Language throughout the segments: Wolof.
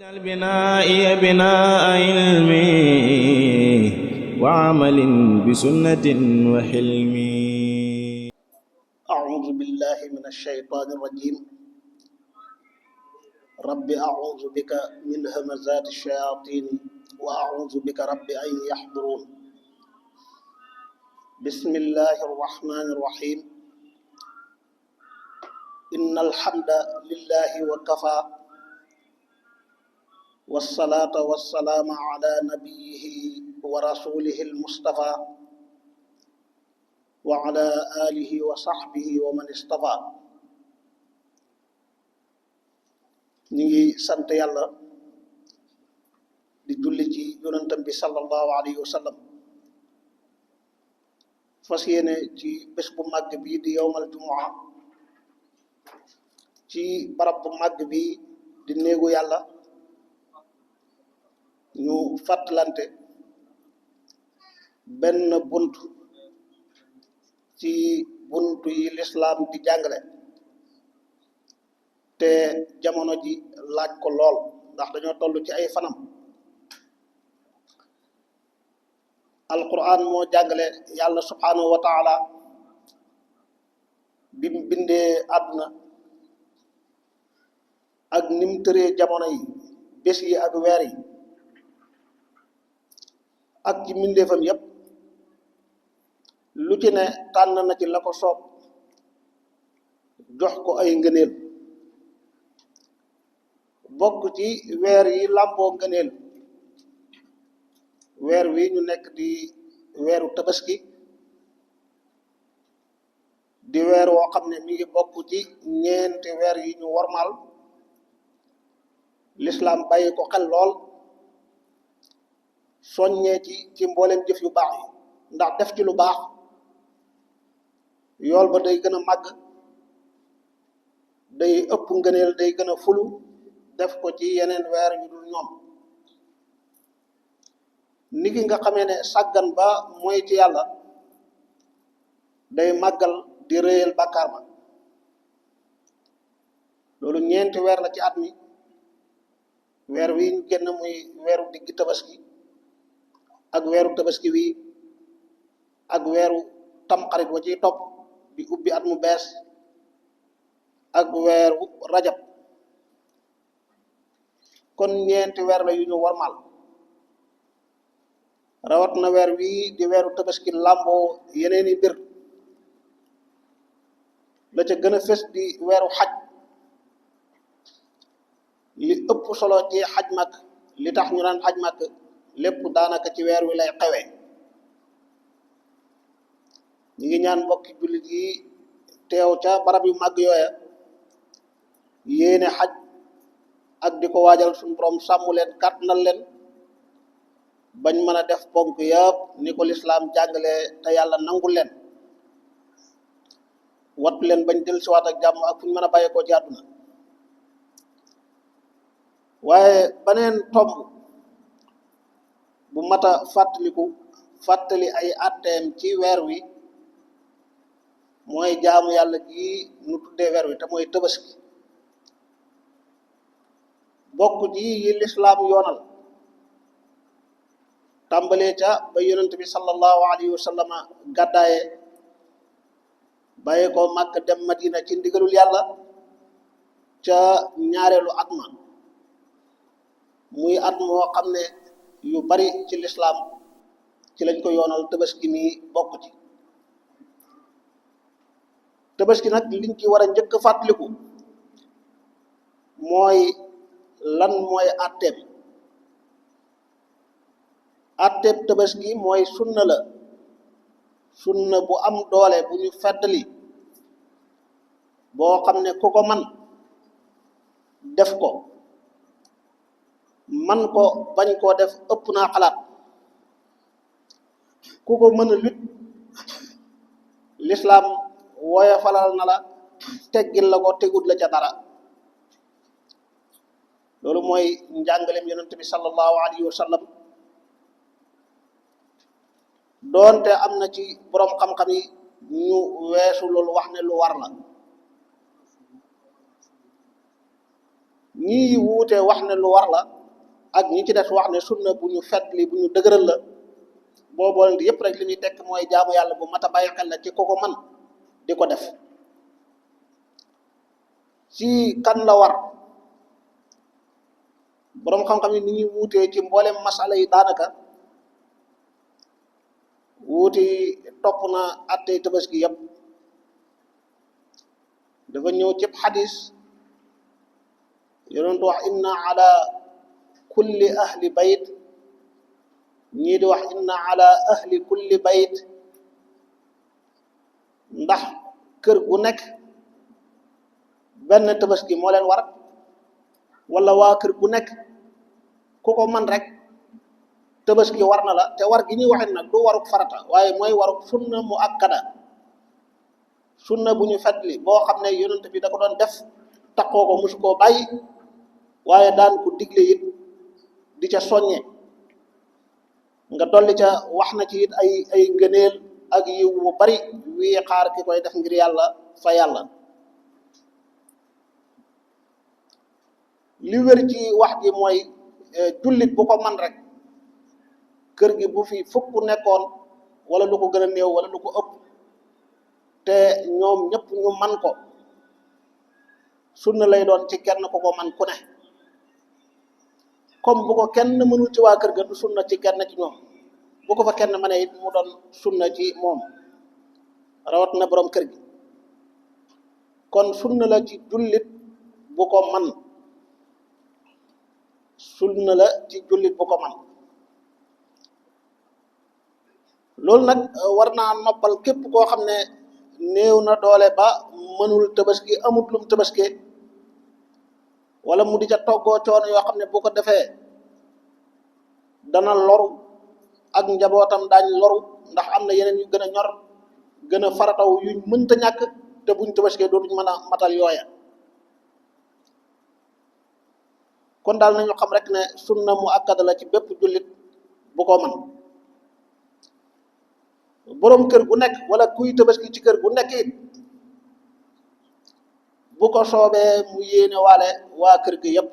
واجعل بنائي بناء علم وعمل بسنة وحلم. أعوذ بالله من الشيطان الرجيم. رب أعوذ بك من همزات الشياطين وأعوذ بك رب أن يحضرون. بسم الله الرحمن الرحيم. إن الحمد لله وكفى والصلاة والسلام على نبيه ورسوله المصطفى وعلى آله وصحبه ومن اصطفى. ñi ngi sant yàlla di julli ci yonentam bi sallallahu alayhi wa sallam, fas yéene ci bés bu màgg bi di yowmal jumu'a ci barab bu màgg bi di néegu yàlla ñu fàttalante benn bunt ci buntu yi lislaam di jàngale te jamono ji laaj ko lool ndax dañoo toll ci ay fanam. alquran moo jàngale yàlla subhanahu wa taala bi mu bindee àdduna ak ni mu tëree jamono yi, bés yi ak weer yi ak ci mbindeefam yépp, lu ci ne tànn na ci la ko soob jox ko ay ngëneel. bokk ci weer yi làmboo ngëneel weer wi ñu nekk di weeru tabaski, di weer woo xam ne mi ngi bokk ci ñeenti weer yi ñu wormaal lislaam bàyyi ko xel lool, soññee ci mboolem jëf yu baax yi, ndax def ci lu baax yool ba day gën a màgg, day ëpp ngëneel, day gën a fulu def ko ci yeneen weer yu dul ñoom. nit ki nga xamee ne sàggan ba mooy ci yàlla day màggal di réyal bàkkaar ba. loolu ñeenti weer la ci at mi. weer wi ñu génn muy weeru diggi tabaski ak weeru tabaski wi ak weeru tamxarit wa ciy topp di ubbi at mu bees ak weeru rajab. kon ñeenti weer la yu ñu warmal, rawat na weer wii di weeru tabaski làmboo yeneeni mbir. la ca gën a fës di weeru xaj. li ëpp solo ci xaj mag, li tax ñu naan xaj mag lépp daanaka ci weer wi lay xewee. ñu ngi ñaan mbokki jullit yi teew ca barab yu màgg yooya yéene xaj ak di ko waajal suñu borom sàmm leen, kàttanal leen bañ mën a def ponk yëpp ni ko lislaam jàngale te yàlla nangul leen, wattu leen bañ del siwaat ak jàmm ak fu ñu mën a bàyyeekoo ci àdduna. waaye beneen tomb bu mat a fàttali ay atteem ci weer wi mooy jaamu yàlla gi nu tuddee weer wi te mooy tabaski. bokk ci yi lislaam yoonal tàmbalee ca ba yonent bi sallallahu alayhi wa sallam gàddaaye bàyyi ko Màkka dem Madina ci ndigalul yàlla ca ñaareelu at ma, muy at moo xam ne yu bari ci lislaam ci lañ ko yoonal. tabaski mi bokk ci. tabaski nag liñ ci war a njëkk fàttaliku mooy lan mooy àtteem. àtteem tabaski mooy sunna la, sunna bu am doole bu ñu feddali, boo xam ne ku ko man def ko, man ko bañ koo def ëpp naa xalaat. ku ko mën a lut lislaam wooye falal na la, teggil la ko, tegut la ca dara. loolu mooy njàngaleem yonent bi sallallahu alayhi wa sallam. doonte am na ci boroom xam-xam yi ñu weesu loolu wax ne lu war la. ñii wuute wax ne lu war la ak ñi ci des wax ne sunna bu ñu fetli bu ñu dëgëral la boobool yépp rek li ñuy tekk mooy jaamu yàlla bu mat a bàyyi xel la ci ko man di ko def. ci kan la war boroom xam-xam yi ni ñuy wuutee ci mboolem masala yi daanaka wuuti topp na attey tabaski yépp. dafa ñëw ci xadis yonentu wax inna ala kulli ahli bayt, ñii di wax inna ala ahli kulli bayt, ndax kër gu nekk benn tabaski moo leen war wala waa kër gu nekk ku ko man rek tabaski war na la. te war gi ñuy waxee nag du waruk farata waaye mooy waruk sunna mu akkada, sunna bu ñu fetli boo xam ne yonent bi da ko doon def takkoo ko musu koo bàyyi waaye daan ko digle it di ca soññe nga dolli ca wax na ci it ay ngëneel ak yiw bu bari wii xaar ki koy def ngir yàlla fa yàlla. li wér ci wax ji mooy jullit bu ko man rek kër gi bu fi fukk nekkoon wala lu ko gën a néew wala lu ko ëpp te ñoom ñëpp ñu man ko sunna lay doon ci kenn ku ko man ku ne. comme bu ko kenn mënul ci waa kër ga du sunna ci kenn ci ñoom, bu ko fa kenn mëne it mu doon sunna ci moom rawat na borom kër gi. kon sunna la ci jullit bu ko man, sunna la ci jullit bu ko man. loolu nag war naa noppal képp koo xam ne néew na doole ba mënul tabaski, amut lum tabaski, wala mu di ca toggoo coono yoo xam ne bu ko defee dana loru ak njabootam daañ loru ndax am na yeneen yu gën a ñor gën a farataw yuñ mënta ñàkk te buñ tabaskee dootuñ mën a matal yooya. kon daal nañu xam rek ne sunna mu akkada la ci bépp jullit bu ko man. boroom kër gu nekk wala kuy tabaski ci kër gu nekk it bu ko soobee mu yéene waale waa kër gi yépp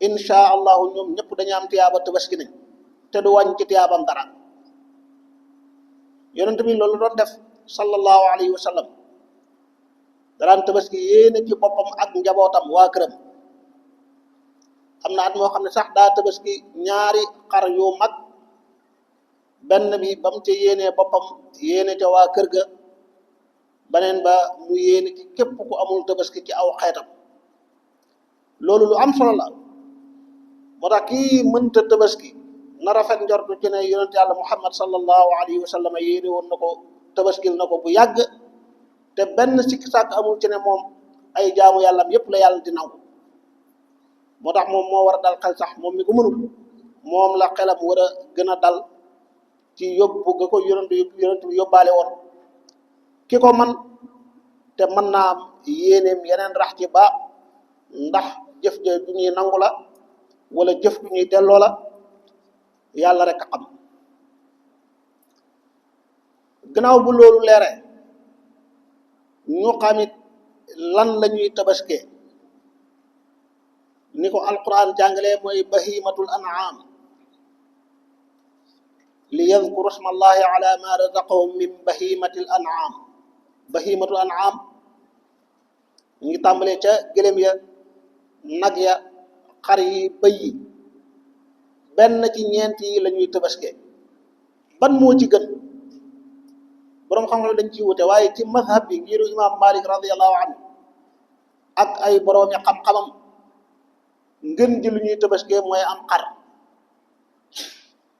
insha allahu ñoom ñëpp dañu am tiyaaba tabaski nañ te du wàññi ci tiyaabam dara. yonent bi loolu doon def sallallahu alayhi wa sallam daraan tabaski yéene ci boppam ak njabootam waa këram. am na at moo xam ne sax daa tabaski ñaari xar yu mag, benn bi ba mu ca yéenee boppam yéene ca waa kër ga, beneen ba mu yéene ci képp ku amul tabaski ci aw xeetam. loolu lu am solo la moo tax kii mënta tabaski na rafet njortu ci ne yonent yàlla muhammad sallallahu alayhi wa sallam yéene woon na ko tabaskil na ko bu yàgg te benn sikki sàkk amul ci ne moom ay jaamu yàllam yépp la yàlla di nangu. moo tax moom moo war a dal xel sax moom mi ko mënul moom la xelam war a gën a dal ci yóbbu nga ko yonent bi yóbbaale woon. ki ko man te mën naa am yéeneem yeneen rax ci ba ndax jëf ja du ñuy nangu la wala jëf du ñuy delloo la yàlla rek a xam. gannaaw bu loolu leere ñu xamit lan la ñuy tabaskee ni ko alquran jàngalee mooy bahimatul an'am li yadkuru isma allahi ala ma razaqahum min bahimatil an'am. bahimatul an'am ñu ngi tàmbalee ca gëlëm ya, nag ya, xar yi, bëy yi, benn ci ñeent yi la ñuy tabaske. ban moo ci gën boroom xam-xam dañ ciy wute waaye ci mazhab bi ngiru imam malik radiyallahu anhu ak ay boroomi xam-xamam ngën ji lu ñuy tabaske mooy am xar.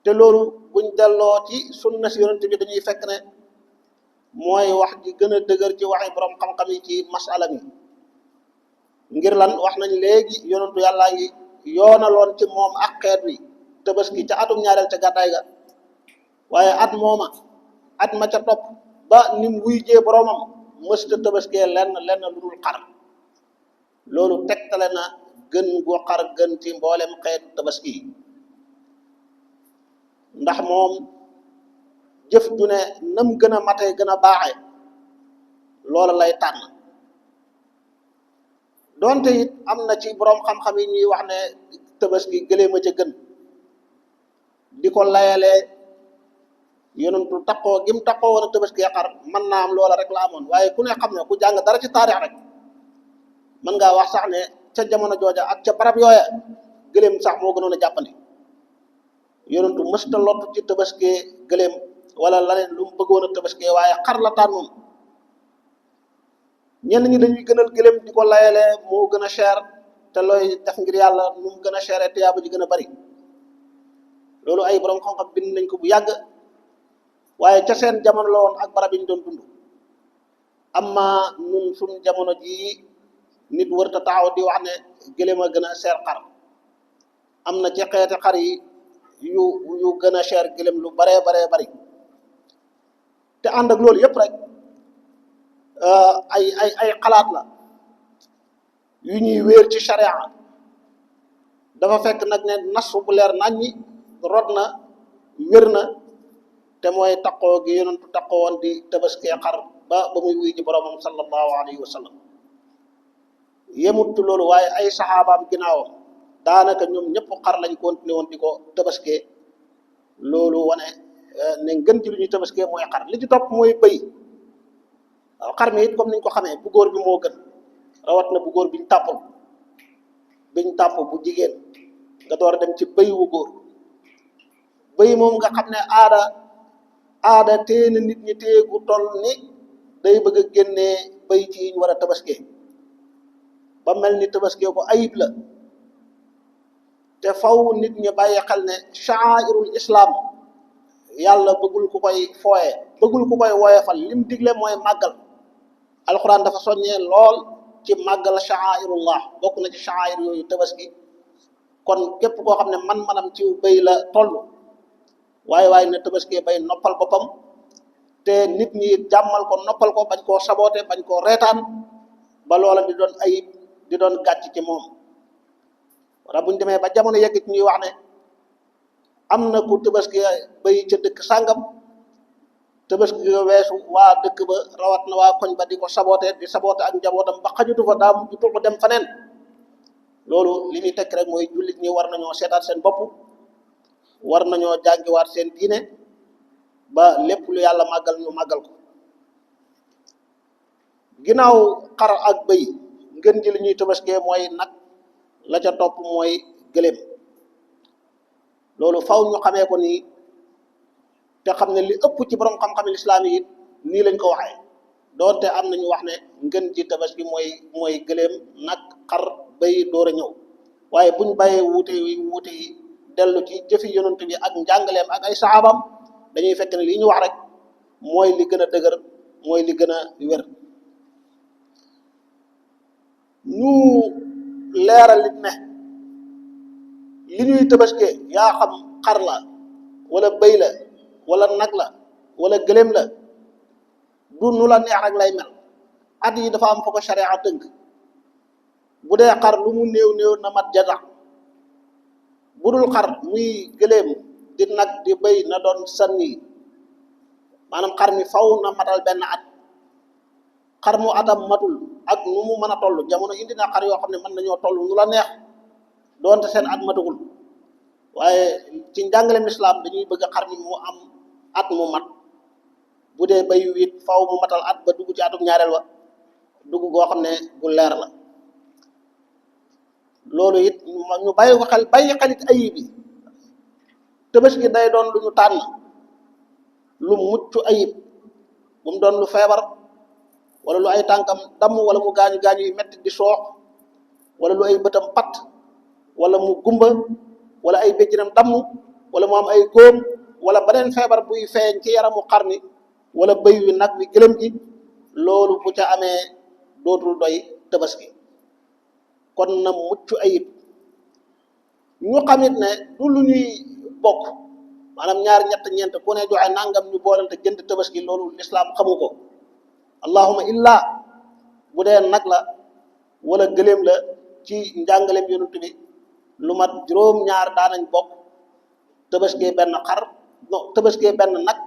te loolu buñ delloo ci sunna si yonent bi dañuy fekk ne mooy wax ji gën a dëgër ci waxi borom xam-xam yi ci masala mi. ngir lan wax nañ léegi yonentu yàlla yi yoonaloon ci moom ak xeet wi tabaski ca atum ñaareel ca gàddaay ga, waaye at mooma at ma ca topp ba nim wuy jee boromam mësta tabaskee lenn lu dul xar. loolu tegtale na gën gu xar gën ci mboolem xeetu tabaski yi ndax moom jëf ju ne nam gën a mate gën a baaxe loola lay tànn. donte it am na ci boroom xam-xam yi ñuy wax ne tabaski gëléem a ca gën di ko layalee yonentu takkoo gim takkoo woon a tabaski xar mën naa am loola rek la amoon waaye ku ne xam ne ku jàng dara ci taarix rek mën ngaa wax sax ne ca jamono jooja ak ca barab yooya gëléem sax moo gënoon a jàppandi yonentu mësta lottu ci tabaski gëléem wala laneen lu mu bëggoon a tabaski waaye xar la tànn moom ñenn ñi dañuy gënal gëléem di ko layalee moo gën a cher te looy def ngir yàlla nu mu gën a cher tiyaaba ji gën a bari loolu ay borom xam-xam bind nañ ko bu yàgg waaye ca seen jamono la woon ak barab yi ñu doon dund amma nun suñ jamono jii nit wërta taxaw di wax ne gëléem a gën a cher xar am na ci xeeti xar yi yu gën a cher gëléem lu baree bari te ànd ak loolu yépp rek ay xalaat la yu ñuy wéer ci sharia dafa fekk nag ne nas bu leer naññi rod na wér na te mooy taqoo gi yonentu taqoo woon di tabaskee xar ba muy wuy ji boromam sallallahu alayhi wa sallam yemut loolu waaye ay saxaabaam ginnaawam daanaka ñoom ñëpp xar lañ continué woon di ko tabaskee loolu wane ne ngën ci lu ñuy tabaskee mooy xar li ci topp mooy bëy waaw xar mi it comme niñ ko xamee bu góor bi moo gën rawat na bu góor biñ tàpp bu jigéen nga door a dem ci bëy wu góor bëy moom nga xam ne aada téye na nit ñi téye gu toll ni day bëgg a génnee bëy ci yiñ war a tabaskee ba mel ni tabaskee ko ayib la te faw nit ñi bàyyi xel ne sha'airul islam yàlla bëggul ku koy fooye bëggul ku koy woyefal lim digle mooy màggal alquran dafa soññee lool ci màggal sha'airullah bokk na ci sha'air yooyu tabaski kon képp koo xam ne man-manam ci bëy la toll waaye ne tabaski bay noppal boppam te nit ñi jàmmal ko noppal ko bañ koo saboote bañ koo reetaan ba loola di doon ayib di doon gàcc ci moom wala buñ demee ba jamono yegg ci ñuy wax ne am na ku tabaski bëy ca dëkk sàngam tabaski nga weesu waa dëkk ba rawat na waa koñ ba di ko saboote di saboote ak njabootam ba xajutu fa daa mujj tuxu dem faneen loolu li muy tekk rek mooy jullit ñi war nañoo seetaat seen bopp war nañoo jàngiwaat seen diine ba lépp lu yàlla màggal ñu màggal ko ginnaaw xar ak bëy ngën ji li ñuy tabaskee mooy nag la ca topp mooy gëléem loolu faw ñu xamee ko nii te xam ne li ëpp ci borom xam-xami lislaam yi nii lañ ko waxee doonte am nañu wax ne ngën ji tabaski mooy gëléem nag xar bëy door a ñëw waaye buñ bàyyee wuute yi dellu ci jëfi yonent bi ak njàngaleem ak ay saxaabam dañuy fekk ne li ñu wax rek mooy li gën a dëgër mooy li gën a wér ñu leeral it ne li ñuy tabaskee yaa xam xar la wala bëy la wala nag la wala gëléem la du nu la neex rek lay mel at yi dafa am fa ko sharia tënk bu dee xar lu mu néew na mat jada bu dul xar muy gëléem di nag di bëy na doon sanni maanaam xar mi faw na matal benn at xar mu atam matul ak nu mu mën a toll jamono indi na xar yoo xam ne mën nañoo toll nu la neex doonte seen at matagul waaye ci njàngaleem lislaam dañuy bëgg xar mi mu am at mu mat bu dee bay wit faw mu matal at ba dugg ci atum ñaareel wa dugg goo xam ne bu leer la loolu it ñu bàyyi ko xel bàyyi xelit ayib yi tabaski day doon lu ñu tànn lu mucc ayib bu mu doon lu feebar wala lu ay tànkam damm wala mu gaañu yu metti di soox wala lu ay bëtam patt wala mu gumba wala ay béjjinam damm wala mu am ay góom wala beneen feebar buy feeñ ci yaramu xar mi wala bëy wi nag wi gëlëm ji loolu bu ca amee dootul doy tabaski kon na mucc ayib ñu xamit ne du lu ñuy bokk maanaam ñaar ñett ñeent ku ne joxe nangam ñu boolante jënd tabaski loolu lislaam xamu ko allahuma illa bu dee nag la wala gëléem la ci njàngaleem yonent bi lu mat juróom-ñaar daanañ bokk tabaskee benn xar no tabaskee benn nag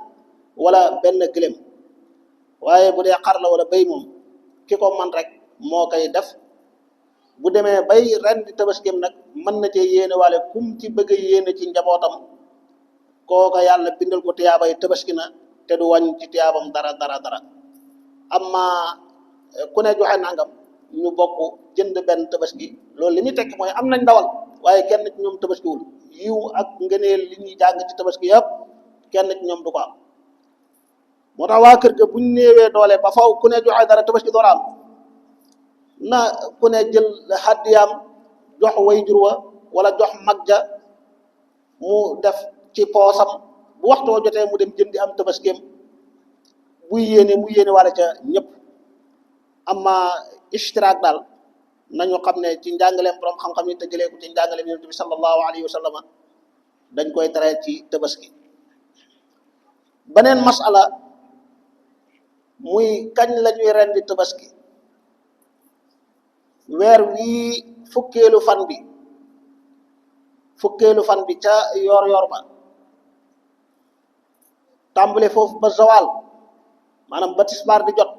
wala benn gëléem waaye bu dee xar la wala béy moom ki ko man rek moo koy def bu demee bay rendi tabaskeem nag mën na cee yéene waale kum ci bëgg a yéene ci njabootam kooka yàlla bindal ko tiyaabay tabaski na te du wàññ ci tiyaabam dara dara dara amma ku ne joxe nangam ñu bokk jënd benn tabaski loolu li muy tekk mooy am nañ ndawal waaye kenn ci ñoom tabaskiwul yiw ak ngëneel li ñuy jàng ci tabaski yëpp kenn ci ñoom du ko am moo tax waa kër ga buñ néewee doole ba faw ku ne joxe dara tabaski door am na ku ne jël xaddiyaam jox wayjur wa wala jox mag ja mu def ci poosam bu waxtu woo jotee mu dem jëndi am tabaskeem buy yéene mu yéene wala ca ñëpp amma ishtiraak daal nañu xam ne ci njàngaleem borom xam-xam yi te jëlee ko ci njàngaleem yonent bi sallallahu alayhi wa sallam dañ koy tere ci tabaski beneen masala muy kañ la ñuy rendi tabaski weer wii fukkeelu fan bi ca yoor yoor ba tàmbale foofu ba zawal maanaam ba tisbaar di jot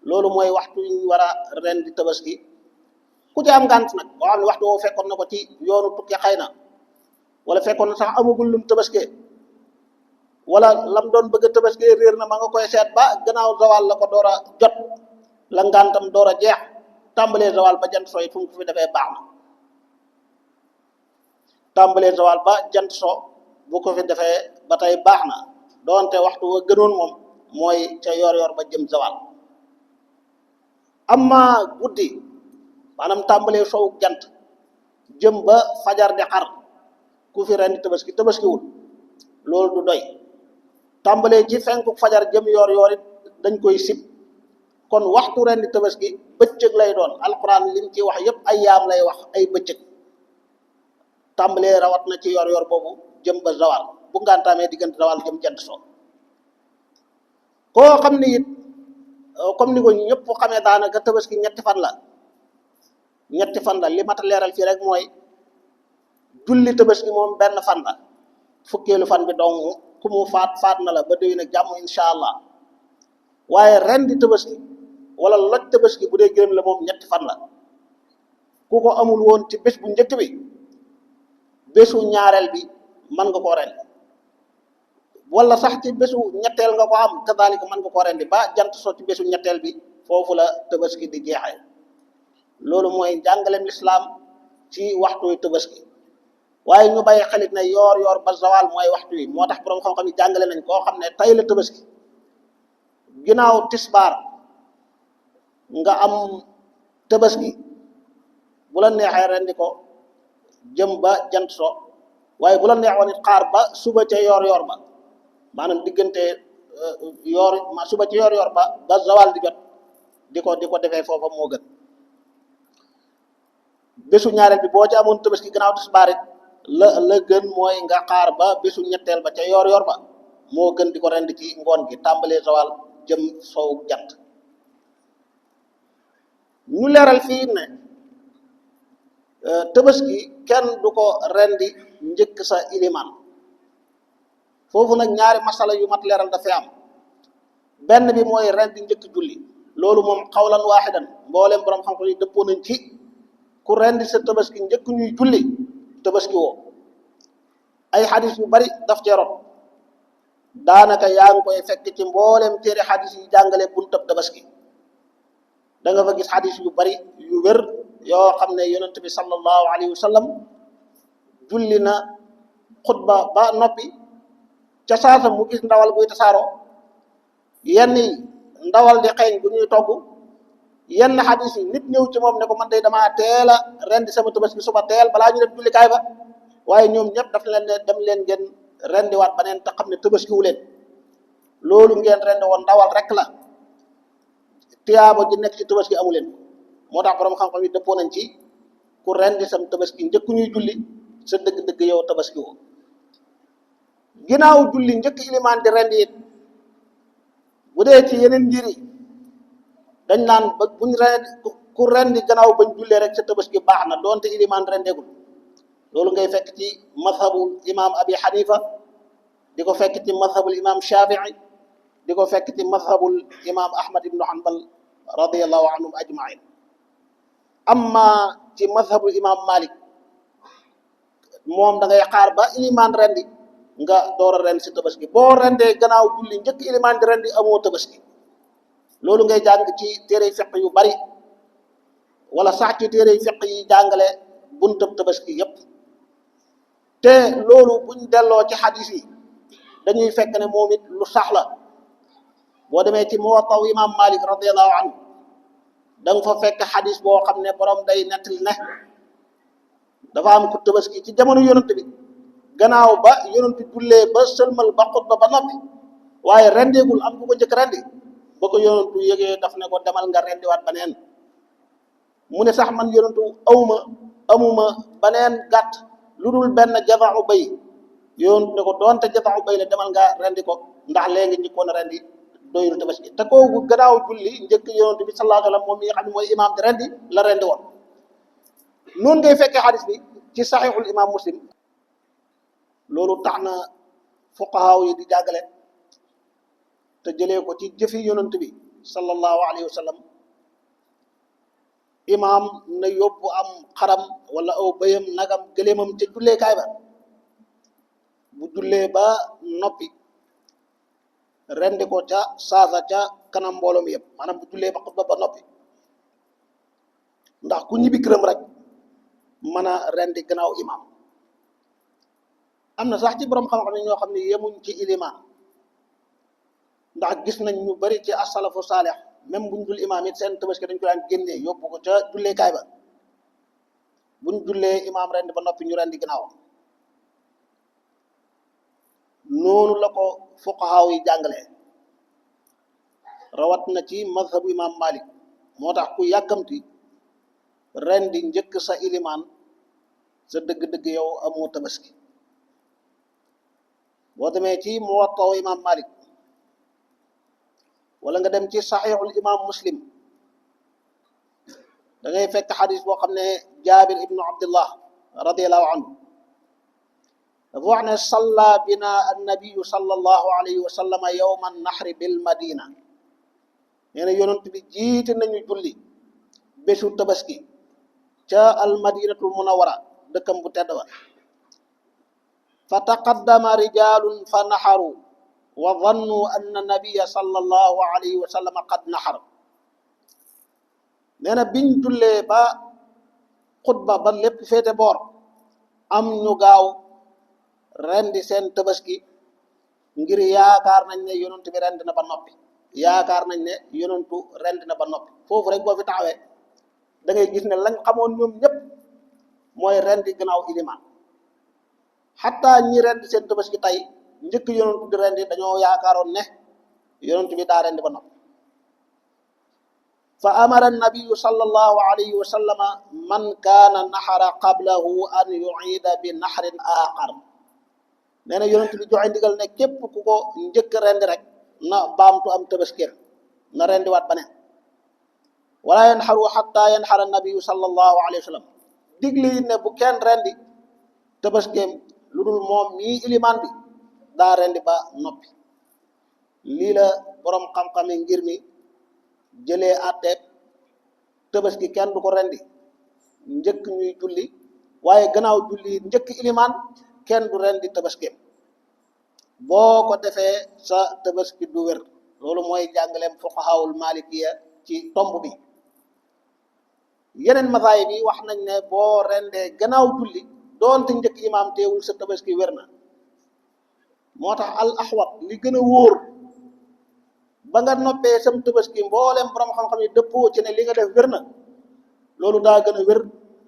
loolu mooy waxtu yi ñu war a rendi tabaski ku ci am ngànt nag boo xam ne waxtu woo fekkoon na ko ci yoonu tukki xëy na wala fekkoon na sax amagul lum tabaskee wala lam doon bëgg a tabaskee réer na ma nga koy seet ba gannaaw zawal la ko door a jot la ngàntam door a jeex tàmbalee zawal ba jant sooy fu mu ko fi defee baax na tàmbalee zawal ba jant so bu ko fi defee ba tey baax na doonte waxtu wa gënoon moom mooy ca yor yor ba jëm zawal amma guddi maanaam tàmbalee sow jant jëm ba fajar di xar ku fi rendi tabaskiwul loolu du doy tàmbalee ci fenku fajar jëm yor yor it dañ koy sib kon waxtu rendi tabaski bëccëg lay doon alquran lim ci wax yépp ay yaam lay wax ay bëccëg tàmbalee rawat na ci yor yor boobu jëm ba zawal bu ngantaamee diggante zawal jëm jant so koo xam ne it comme ni ko ñëpp xamee daanaka tabaski ñetti fan la li mat a leeral fii rek mooy julli tabaski moom benn fan la fukkeelu fan bi dong ku mu faat na la ba déwén ak jàmm insha allah waaye rendi tabaski wala loj tabaski bu dee gërëm la moom ñetti fan la ku ko amul woon ci bés bu njëkk bi bésu ñaareel bi mën nga koo rendi wala sax ci bésu ñetteel nga ko am kadaalika mën nga koo rendi ba jant so ci bésu ñetteel bi foofu la tabaski di jeexee loolu mooy jàngaleem lislaam ci waxtu tabaski waaye ñu bàyyi xelit ne yoor yoor ba zawal mooy waxtu wi moo tax borom xam-xam yi jàngale nañ koo xam ne tey la tabaski ginnaaw tisbaar nga am tabaski bu la neexee rendi ko jëm ba jant so waaye bu la neexoon it xaar ba suba ca yoor yoor ba maanaam diggante suba ca yoor yoor ba zawal di jot di ko defee foofa moo gën bésu ñaareel bi boo ci amoon tabaski gannaaw tisbaar it la gën mooy nga xaar ba bésu ñetteel ba ca yoor yoor ba moo gën di ko rendi ci ngoon gi tàmbalee zawal jëm soow jant ñu leeral fii ne tabaski kenn du ko rendi njëkk sa ilimaan foofu nag ñaari masala yu mat leeral dafay am benn bi mooy rendi njëkk julli loolu moom xawlan waaxidan mbooleem borom xam-xam yi dëppoo nañ ci ku rendi sa tabaski njëkk ñuy julli tabaski woo ay xadis yu bari daf cee rot daanaka yaa ngi koy fekk ci mbooleem téere xadis yi jàngale buntab tabaski da nga fa gis xadis yu bari yu wér yoo xam ne yonent bi sallallahu alayhi wa sallam julli na xutba ba noppi ca saasa mu gis ndawal buy tasaaroo yenn ndawal di xeeñ bu ñuy togg yenn xadis yi nit ñëw ci moom ne ko man day damaa teel a rendi sama tabaski suba teel balaa ñu dem jullikaay ba waaye ñoom ñëpp daf leen ne dem leen ngeen rendiwaat baneen te xam ne tabaskiwu leen loolu ngeen rendi woon ndawal rek la tiyaaba ji nekk ci tabaski amu leen moo tax borom xam-xam yi dëppoo nañ ci ku rendi sam tabaski njëkk ñuy julli sa dëgg-dëgg yow tabaski woo ginnaaw julli njëkk ilimaan di rendi it bu dee ci yeneen ngir yi dañ naan ba buñ rendi ku rendi gannaaw bañ jullee rek sa tabaski baax na doonte ilimaan rendegul loolu ngay fekk ci mazhabul imam abi xanifa di ko fekk ci mazhabul imam shafii di ko fekk ci mazhabul imam ahmad ibnu hanbal radiallahu anhum ajmain amma ci mazhabu imam Malik moom da ngay xaar ba ilimaan rendi nga door a rend si tabaski boo rendee gannaaw julli njëkk ilimaan di rendi amoo tabaski loolu ngay jàng ci téere fiq yu bari wala sax ci téere fiq yi jàngale buntab tabaski yépp te loolu buñ delloo ci xadis yi dañuy fekk ne moom it lu sax la boo demee ci Muwatta imam Malik radiyallahu anhu da nga fa fekk xadis boo xam ne borom day nettali ne dafa am ku tabaski ci jamono yonent bi gannaaw ba yonent jullee ba sëlmal ba xutba ba noppi waaye rendeegul am ku ko njëkk rendi ba ko yonentu yëgee daf ne ko demal nga rendiwaat baneen mu ne sax man yonentu amuma baneen gàtt lu dul benn jaza'u bay yonentu ne ko doonte jaza'u bay la demal nga rendi ko ndax léegi njëkkoon a rendi doyul tabaski te kooku gannaaw julli njëkk yonentu bi sallallahu alayhi wa sallam moom mi nga xam ne mooy imaam di rendi la rendi woon noonu ngay fekkee xadis bi ci saxiixul imam Muslim loolu tax na fuqahaa yi di jàggale te jëlee ko ci jëfi yonent bi sallallahu alayhi wa sallam imaam na yóbbu am xaram wala aw bëyam nagam gëléemam ca julleekaay ba bu jullee ba noppi rendi ko ca saasa ca kanam mbooloo mi yëpp maanaam bu jullee ba xutba ba noppi ndax ku ñibbi këram rek mën a rendi gannaaw imaam am na sax ci borom xam-xam yi ñoo xam ne yemuñ ci ilimaan ndax gis nañ ñu bari ci asalafu saalih même buñ dul imaam it seen tabaski dañ ko daan génnee yóbbu ko ca julleekaay ba buñ jullee imaam rendi ba noppi ñu rendi gannaaw noonu la ko fuqahaa yi jàngalee rawat na ci mazhabu imaam Malik moo tax ku yàkkamti rendi njëkk sa ilimaan sa dëgg-dëgg yow amoo tabaski boo demee ci Muwatta imaam Malik wala nga dem ci saxiixul imam Muslim da ngay fekk xadis boo xam ne Jaabir ibnu Abdullah radiyallahu anhu dafa wax ne salla bina annabiyu sallallahu alayhi wa sallama yawma nahri bil madina nee na yonent bi jiite nañu julli bésu tabaski ca al madinatul munawwara dëkkam bu tedd ba fa taqaddama rijalun fa naxaru wa dhannu anna nabiyya sallallahu alayhi wa sallam qad naxar nee na biñ jullee ba xutba ba lépp féete boor am ñu gaaw rendi seen tabaski ngir yaakaar nañ ne yonent bi rend na ba noppi yaakaar nañ ne yonentu rend na ba noppi foofu rek boo fi taxawee da ngay gis ne lañ xamoon ñoom ñëpp mooy rendi gannaaw ilimaan xataa ñi rendi seen tabaski tey njëkk yonentu di rendi dañoo yaakaaroon ne yonentu bi daa rendi ba noppi fa amara annabiyu sallallahu alayhi wa sallama man kaana naxara qablahu an yuida bi naxrin aaxar nee na yonentu bi joxe ndigal ne képp ku ko njëkk rendi rek na baamtu am tabaski na rendi waat baneen wala yanxaru xatta yanxara annabiyu sallallahu alayhi wa sallam digli ne bu kenn rendi tabaskeem lu dul moom mii ilimaan bi daa rendi ba noppi lii la boroom xam-xami ngir mi jëlee àtteeb tabaski kenn du ko rendi njëkk ñuy julli waaye gannaaw julli njëkk ilimaan kenn du rendi tabaskeem boo ko defee sa tabaski du wér loolu mooy jàngaleem fuqahaawul malikiya ci tomb bi yeneen masaayib yi wax nañ ne boo rendee gannaaw julli doonte njëkk imaam teewul sa tabaski wér na moo tax al ahwat li gën a wóor ba nga noppee sam tabaski mboolem borom xam-xam yi dëppoo ci ne li nga def wér na loolu daa gën a wér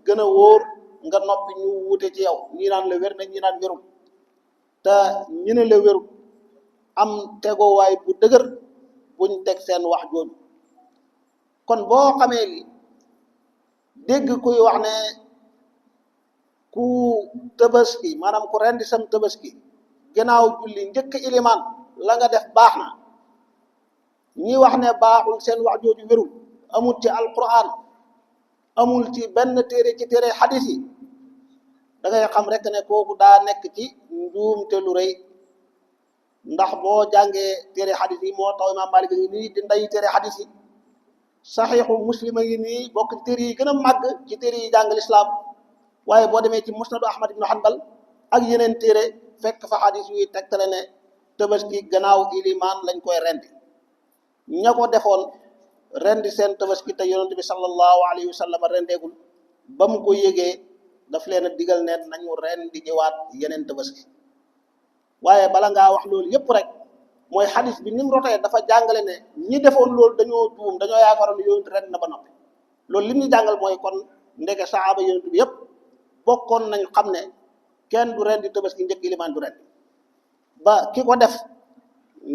gën a wóor nga noppi ñu wute ci yow ñi naan la wér na ñi naan wérul te ñu ne la wérul am tegoowaay bu dëgër buñ teg seen wax jooju kon boo xamee li dégg kuy wax ne ku tabaski maanaam ku rendi sam tabaski gannaaw julli njëkk ilimaan la nga def baax na ñi wax ne baaxul seen wax jooju wérul amul ci alquran amul ci benn téere ci téere xadis yi da ngay xam rek ne kooku daa nekk ci njuumte lu rëy ndax boo jàngee téere xadis yi moo tax imaam Maalik ngi nii di nday téere xadis yi saxiixu muslim a ngi nii bokk ci téere yi gën a màgg ci téere yi jàngal islaam waaye boo demee ci musnadu ahmad ibnu hanbal ak yeneen téere fekk fa xadis yuy tegtale ne tabaski gannaaw ilimaan lañ koy rendi ña ko defoon rendi seen tabaski te yonent bi sallallahu alayhi wa sallam rendeegul ba mu ko yégee daf leen a digal ne nañu rendi jiwaat yeneen tabaski waaye bala ngaa wax loolu yépp rek mooy xadis bi ni mu rotee dafa jàngale ne ñi defoon loolu dañoo juum dañoo yaakaaroon yonent ren na ba noppi loolu li ñu jàngal mooy kon ndeke saxaaba yonent bi yépp bokkoon nañ xam ne kenn du ren di tabaski njëkk ilimaan du ren ba ki ko def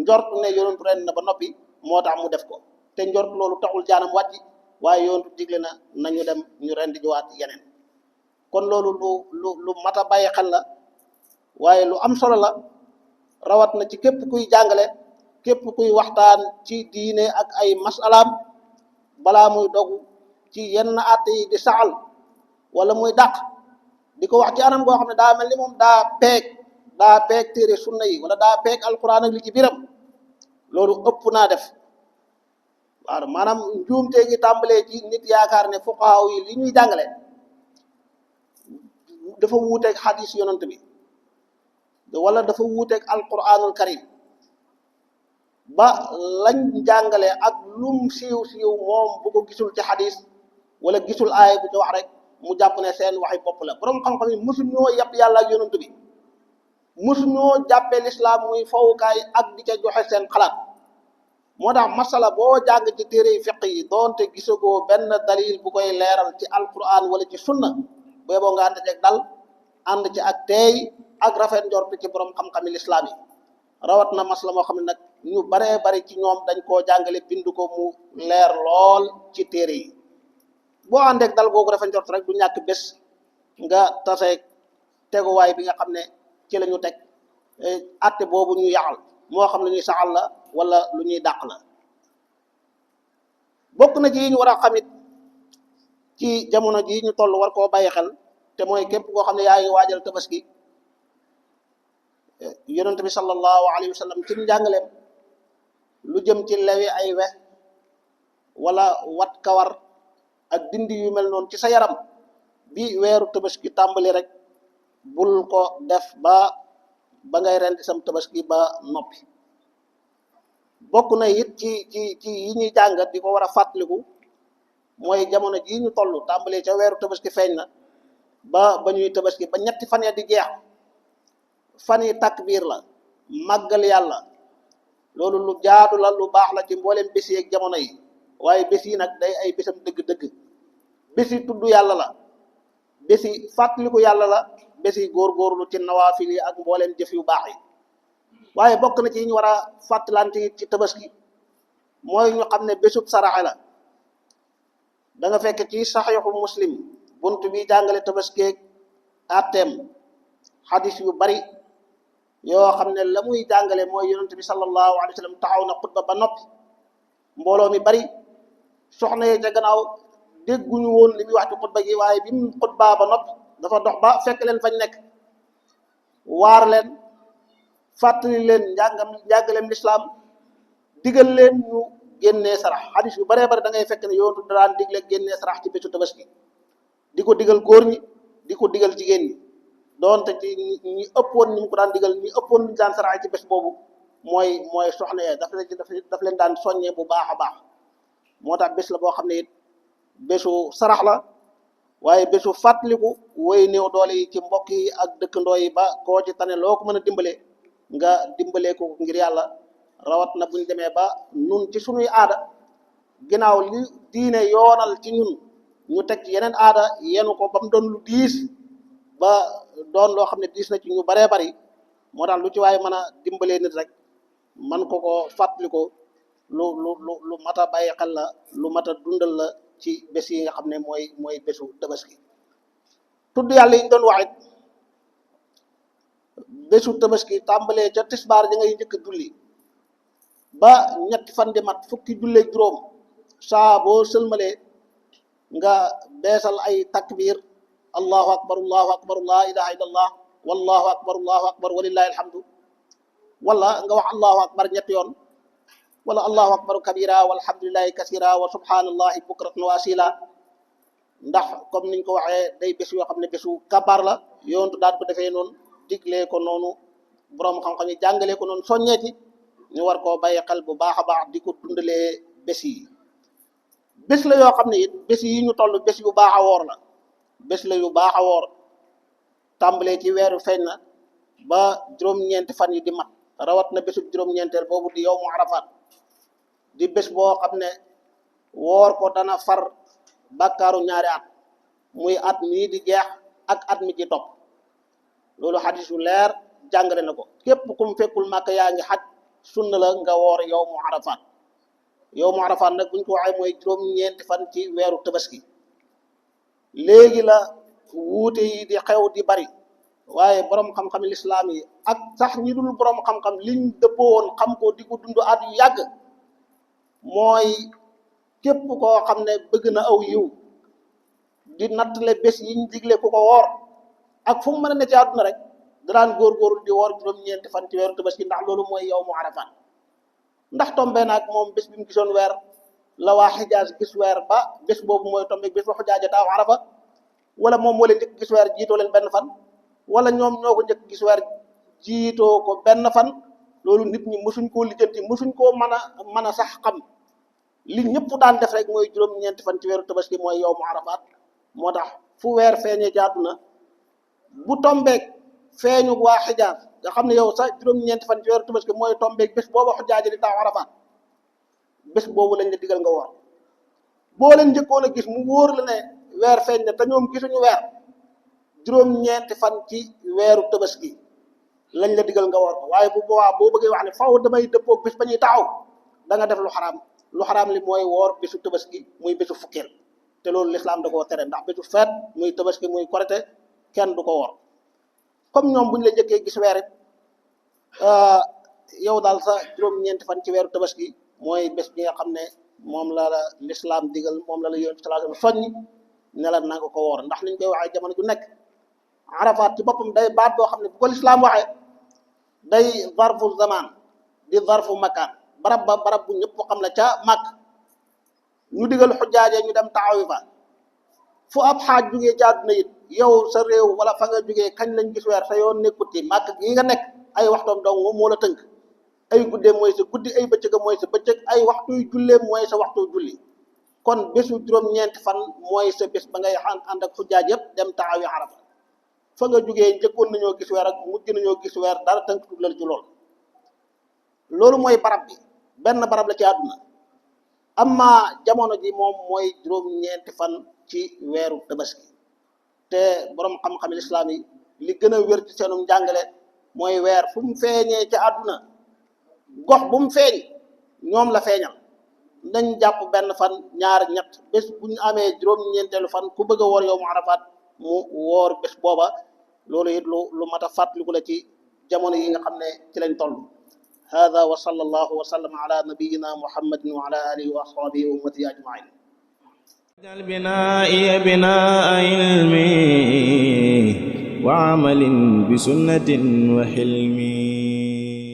njort ne yonent ren na ba noppi moo tax mu def ko te njort loolu taxul jaanam wàcc waaye yonent digle na nañu dem ñu ren di jiwaat yeneen kon loolu lu mat a bàyyi xel la waaye lu am solo la rawat na ci képp kuy jàngale képp kuy waxtaan ci diine ak ay masalaam balaa muy dogu ci yenn àtte yi di saxal wala muy dàq di ko wax ci anam goo xam ne daa mel ni moom daa peeg téere sunna yi wala daa peeg alquran ak li ci biram loolu ëpp naa def waaw maanaam njuumte gi tàmbalee ci nit yaakaar ne fuqahaa yi li ñuy jàngale dafa wuuteeg xadis yonant bi wala dafa wuuteeg alquranul karim ba lañ jàngale ak lum siiw moom bu ko gisul ci xadis wala gisul aaya bu ci wax rek mu jàpp ne seen waxi bopp la borom xam-xam yi mosu ñoo yàpp yàlla ak yonant bi mosu ñoo jàppee lislaam muy fowukaay ak di ca joxe seen xalaat moo tax masala boo jàng ci téere yi fiq yi doonte gisagoo benn dalil bu koy leeral ci alquran wala ci sunna boo nga ànd ci ak dal ànd ci ak teey ak rafet njort ci borom xam-xami lislaam yi rawat na masala moo xam ne nag ñu baree bari ci ñoom dañ koo jàngale bind ko mu leer lool ci téere yi boo àndeek dal googu rafet njort rek du ñàkk bés nga taseeg teguwaay bi nga xam ne ci la ñu teg atte boobu ñu yaxal moo xam ne ñuy saxal la wala lu ñuy dàq la bokk na ci yi ñu war a xamit ci jamono ji ñu toll war koo bàyyi xel te mooy képp koo xam ne yaa ngi waajal tabaski yonent bi sallallahu alayhi wa sallam ci njàngaleem lu jëm ci lewi ay we wala wat kawar ak dindi yu mel noonu ci sa yaram bi weeru tabaski tàmbali rek bul ko def ba ngay rendi sam tabaski ba noppi bokk na it ci yi ñuy jàngat di ko war a fàttaliku mooy jamono jii ñu toll tàmbalee ca weeru tabaski feeñ na ba ñuy tabaski ba ñetti fan ya di jeex fan yi takbiir la màggal yàlla loolu lu jaadu la lu baax la ci mbooleem bés yi ak jamono yi waaye bés yi nag day ay bésam dëgg-dëgg bés yi tudd yàlla la bés yi fàttaliku yàlla la bés yi góorgóorlu ci nawaafil yi ak mbooleem jëf yu baax yi waaye bokk na ci ñu war a fàttalante ci tabaski mooy ñu xam ne bésub saraxe la da nga fekk ci saxiixu muslim bunt bi jàngale tabaskeeg atteem xadis yu bari yoo xam ne la muy jàngale mooy yonent bi sallallahu alayhi wa sallam taxaw na xutba ba noppi mbooloo mi bari soxna yee ca gannaaw dégguñu woon li muy wax ci xutba gi waaye bi mu xutbaa ba noppi dafa dox ba fekk leen fañ nekk waar leen fàttali leen njàngaleem lislaam digal leen ñu génnee sarax xadis yu baree bari da ngay fekk ne yoonu daan digle génnee sarax ci bésu tabaski di ko digal góor ñi di ko digal jigéen ñi doonte ci ñi ëppoon ni mu ko daan digal ñi ëppoon ñu daan sarax ci bés boobu mooy soxna yee daf leen daan soññee bu baax a baax moo tax bés la boo xam ne it bésu sarax la waaye bésu fàttaliku woy néew doole yi ci mbokk yi ak dëkkandoo yi ba koo ci tane loo ko mën a dimbale nga dimbalee ko ngir yàlla rawat na buñ demee ba nun ci sunuy aada ginnaaw li diine yoonal ci ñun ñu teg ci yeneen aada yenu ko ba mu doon lu diis ba doon loo xam ne diis na ci ñu baree bari moo tax lu ci waaye mën a dimbalee nit rek man ko fàttali ko lu mat a bàyyi xel la lu mat a dundal la ci bés yi nga xam ne mooy bésu tabaski tudd yàlla yi ñu doon waxit bésu tabaski tàmbalee ca tisbaar ja ngay njëkk julli ba ñetti fan di mat fukki jullee juróom saa boo sëlmalee nga beesal ay takbir allahu akbar la ilaha illallah wallahu akbar walillahi alhamdu wala nga wax allahu akbar ñetti yoon wala allahu akbaru kabira walhamdulillahi kasira wa subhanallahi bukratan wa asila ndax comme niñ ko waxee day bés yoo xam ne bésu kabar la yoontu daan ko defee noonu diglee ko noonu boroom xam-xam yi jàngalee ko noonu soññeeti ñu war koo bàyyi xel bu baax a baax di ko dundalee bés yi bés la yoo xam ne it bés yi ñu toll bés yu baax a woor la bés la yu baax a woor tàmbalee ci weeru feeñ na ba juróom-ñeenti fan yi di mat rawat na bésu juróom-ñeenteel boobu di yawmu Arafat di bés boo xam ne woor ko dana far bàkkaaru ñaari at muy at mii di jeex ak at mi ci topp loolu xadis yu leer jàngale na ko képp kum fekkul màkk yaa ngi xaj sunna la nga woor yawmu Arafat yawmu Arafat nag buñ ko waxee mooy juróom-ñeenti fan ci weeru tabaski léegi la wuute yi di xew di bari waaye borom xam-xam lislaam yi ak sax ñi dul borom xam-xam liñ dëppoo woon xam ko di ko dund at yu yàgg mooy képp koo xam ne bëgg na aw yiw di nattale bés yiñ digle ku ko woor ak fu mu mën a ne ci àdduna rek daan góorgóorlu di woor juróom-ñeenti fan ci weeru tabaski ndax loolu mooy yawmu Arafat ndax tombe naag moom bés bi mu gisoon weer la waa Xijaaz gis weer ba bés boobu mooy tombe bés ba xujaaja daaw Arafa wala moom moo leen njëkk gis weer jiitoo leen benn fan wala ñoom ñoo ko njëkk gis weer jiitoo ko benn fan loolu nit ñi mësuñ koo lijjanti mësuñ koo mën a sax xam li ñëpp daan def rek mooy juróom-ñeenti fan ci weeru tabaski mooy yawmu Arafat moo tax fu weer feeñee ci àdduna bu tombeek feeñu waa Xijaaz nga xam ne yow sax juróom-ñeenti fan ci weeru tabaski mooy tombeek bés booba xujaaja di daaw Arafat bés boobu lañ la digal nga woor boo leen njëkkoon a gis mu wóor la ne weer feeñ na te ñoom gisuñu weer juróom-ñeenti fan ci weeru tabaski lañ la digal nga woor ko waaye bu boobaa boo bëggee wax ne faw damay dëppoo bés ba ñuy taxaw da nga def lu xaraam li mooy woor bésu tabaski muy bésu fukkeel te loolu lislaam da koo tere ndax bésu feet muy tabaski muy korite kenn du ko woor comme ñoom bu ñu la njëkkee gis weer it yow daal sa juróom-ñeenti fan ci weeru tabaski mooy bés bi nga xam ne moom la la lislaam digal moom la la yonent bi sallallahu alayhi wasallam soññ ne la na nga ko woor ndax liñ koy waxee jamono ju nekk Arafat ci boppam day baat boo xam ne bu ko lislaam waxee day zarfu zaman di zarfu makaan barab bu ñëpp xam la ca màkk ñu digal xujjaaje ñu dem taxawi fa fu ab xaaj jugee ci àdduna it yow sa réew wala fa nga jugee kañ lañ gis weer sa yoon nekkut ci màkk gi nga nekk ay waxtoom dong moo la tënk ay guddee mooy sa guddi ay bëccëga mooy sa bëccëg ay waxtuy jullee mooy sa waxtu julli kon bésu juróom-ñeenti fan mooy sa bés ba ngay ànd ak xujjaaj yëpp dem taxawi Arafa fa nga jugee njëkkoon nañoo gis weer ak mujj nañoo gis weer dara tënk tuddal ci loolu mooy barab bi benn barab la ci àdduna amma jamono ji moom mooy juróom-ñeenti fan ci weeru tabaski te borom xam-xam lislaam yi li gën a wér ci seenu njàngale mooy weer fu mu feeñee ci àdduna gox bu mu feeñ ñoom la feeñal nañ jàpp benn fan ñaar ñett bés bu ñu amee juróom-ñeenteelu fan ku bëgg a woor yawmu Arafat mu woor bés booba loolu it lu mat a fàttaliku la ci jamono yi nga xam ne ci lañ toll hada wa sallallahu wa sallam ala nabiyyina muhammadin wa ala alihi wa ashabihi wa ummatihi ajmain اجعل بنائي بناء علم وعمل بسنة وحلم